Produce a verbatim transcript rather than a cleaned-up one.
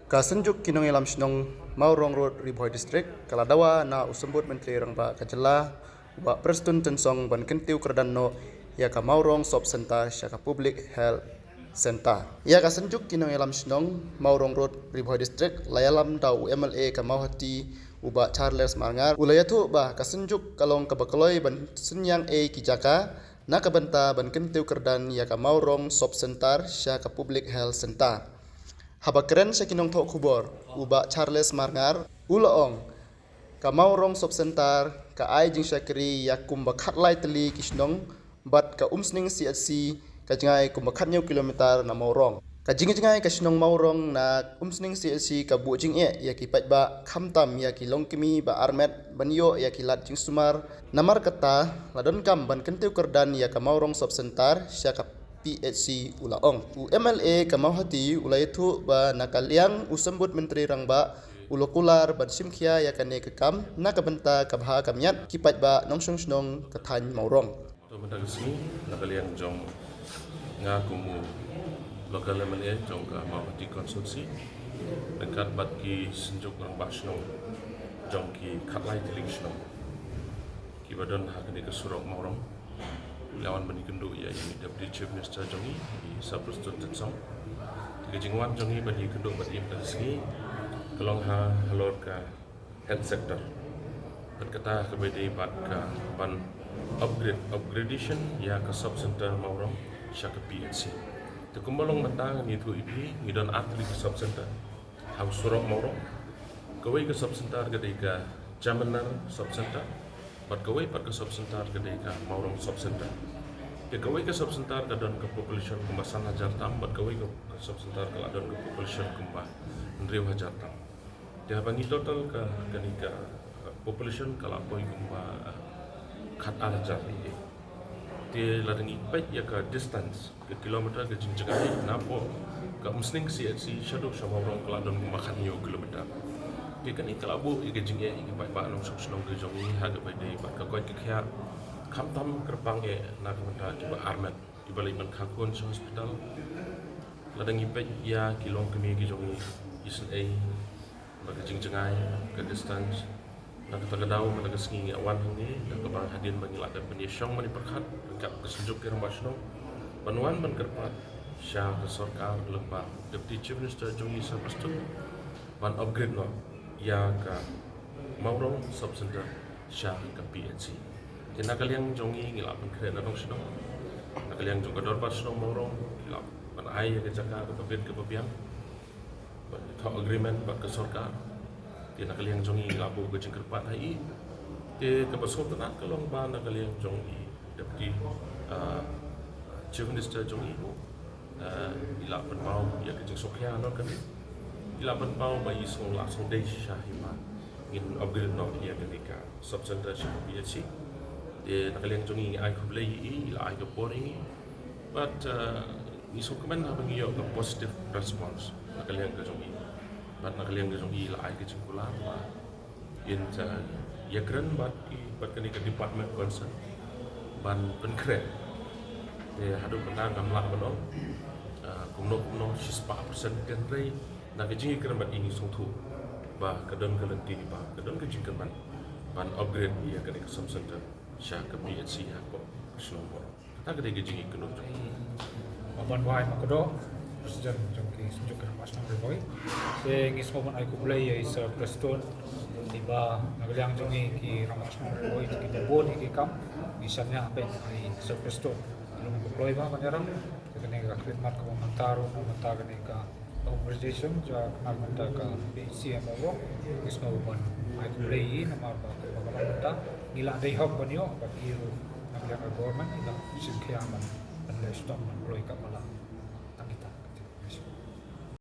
Ka Synjuk ki Nongïalam Shnong, Mawrong Road, Ri Bhoi District, ka la dawa na u Symbud Myntri Rangbah ka Jylla, u Bah Prestone Tynsong, ban kyntiew kyrdan noh ïa ka Mawrong Sub Centre sha ka Public Health Centre. Ïa ka Synjuk ki Nongïalam Shnong, Mawrong Road, Ri Bhoi District, la ïalam da u M L A ka Mawhati, u Bah Charles Marngar, u la ïathuh ba ka Synjuk ka long kaba kloi ban synñiang ei ki jaka na ka bynta ban kyntiew kyrdan ïa ka Mawrong Sub Centre sha ka Public Health Centre. Haba kren sha ki nongthoh khubor, u Bah Charles Marngar u la ong, ka Mawrong Sub Centre ka ai jingshakri ïa kumba khatlai tylli ki shnong, bad ka Umsning C H C ka jngai kumba khathynñiew kilometer na Mawrong. Ka jingjngai ka shnong Mawrong na Umsning C H C ka buh jingeh ïa ki paidbah, khamtam ïa ki longkmie ba armet ban ïoh ïa ki lad jingsumar. Namar kata, la donkam ban kyntiew kyrdan ïa ka Mawrong Sub Centre sha ka P H C, u la ong. U M L A ka Mawhati u la ïathuh ba na ka liang u Symbud Myntri Rangbah u la kular ban shim khia ïa kane ka kam na ka bynta ka bha ka miat ki paidbah nongshong shnong ka thaiñ Mawrong. To mynta ka sngi, na ka liang jong nga kum u local M L A jong ka Mawhati Constituency, ryngkat bad ki Synjuk Rangbah Shnong jong ki khatlai tylli ki shnong kiba don ha kane ka surok Mawrong, u la wan ban ïakynduh ïa i Deputy Chief Minister jong ngi, i Sir Prestone Tynsong. Te ka jingwan jong ngi ban ïakynduh bad i mynta ka sngi ka long ha halor ka health sector. Bad kata kaba ïadei bad ka ban upgrade, upgradation ïa ka sub center Mawrong sha ka P H C. Te kumba long mynta ngi ïathuh ïa phi, ngi don artylli ki sub center ha u surok Mawrong. Kawei ka sub center ka dei ka Jamanar sub center, bad kawei pat ka sub center ka dei ka Mawrong sub center. Te kawei ka sub center ka don ka population kumba san hajar tam, bad kawei ka, ka sub center ka la don ka population kumba hynriew hajar tam. Te haba ngi total ka, kane ka population ka la poi kumba, ah, khat ar hajar ïa. Te lada ngi peit ïa ka distance, ka kilometer, ka jingjngai napoh ka Umsning C H C shaduh sha Mawrong ka la don kumba khathynñiew kilometer. Te kane ka la buh ïa ka jingeh ïa ki paidbah nongshong shnong ka jong ngi ha kaba ïadei bad ka koit ka khiah, khamtam kyrpang eh na ka bynta kiba armet, kiba leit ban kha khun sha hospital. Lada ngi peit ïa ki longkmie ki jong ngi, isynei bad ka jingjngai, ka distance. Na kata ka daw, kata ka sngi ngi wan hangne, da kaba hadien ba ngi la dep ban ïashong ban ïapyrkhat ryngkat ka Synjuk ki Rangbah Shnong, ban wan ban kyrpad sha ka sorkar lyngba Deputy Chief Minister jong ngi Sir Prestone, ban upgrade noh ïa ka Mawrong Sub Center sha ka P H C. Te na ka liang jong ngi, ngi la pynkhreh na dong shnong, na ka liang jong ka Dorbar Shnong Mawrong ngi la ban ai ïa ka jaka kaba bit kaba biang, ban thoh agreement bad ka sorkar. Te na ka liang jong ngi ngi la buh ka jingkyrpad ha i. Te kaba sngewtynnat ka long ba na ka liang jong i Deputy, ah, Chief Minister jong i, ah, i la pynpaw ïa ka jingsngewkhia noh kane. I la pynpaw ba i sngew la sngew dei shisha hi ba ngin upgrade noh ïa kane ka sub center sha ka P H C. Te na ka liang jong ngi ngi ai khublei ïa i, i la ai ka por ïa ngi. Bad, ah, ngi sngewkmen haba ngi ïoh ka positive response na ka liang ka jong i. Bad na ka liang ka jong i la ai ka jingkular ba in, ah, ïakren bad ki, bad kane ka department concern ban pynkhreh. Te haduh mynta ngam lah ban ong, ah, kumno kumno shispah percent, hynrei na ka jingïakren bad i ngi sngewthuh ba ka don ka lynti ba ka don ka jingkyrmen ban upgrade ïa kane ka sub center sha ka P H C hapoh ka shnong Mawrong. Kata ka dei ka jingïakynduh jong ngi. Bah Banwai Makdoh, President jong ki Synjuk ki Rangbah Shnong Ri Bhoi. Te ngi sngewbha ban ai khublei ïa i Sir Prestone, iba na ka liang jong ngi ki Rangbah Shnong Ri Bhoi, ki dei bun ïa ki kam, ngi shaniah bha ïa i Sir Prestone. Long ba kloi bha ban ïarap, te kane ka khlieh mat kaba mynta ruh, na mynta kane ka organization, jong ka bynta ka P H C Mawrong, ngi sngewbha ban ai khublei ïa i namar ba kaba ka long mynta ngi la dei hok ban ïoh, bad i ruh na ka liang ka government i la shim khia ban, ban leh shitom ban kloi kaba la.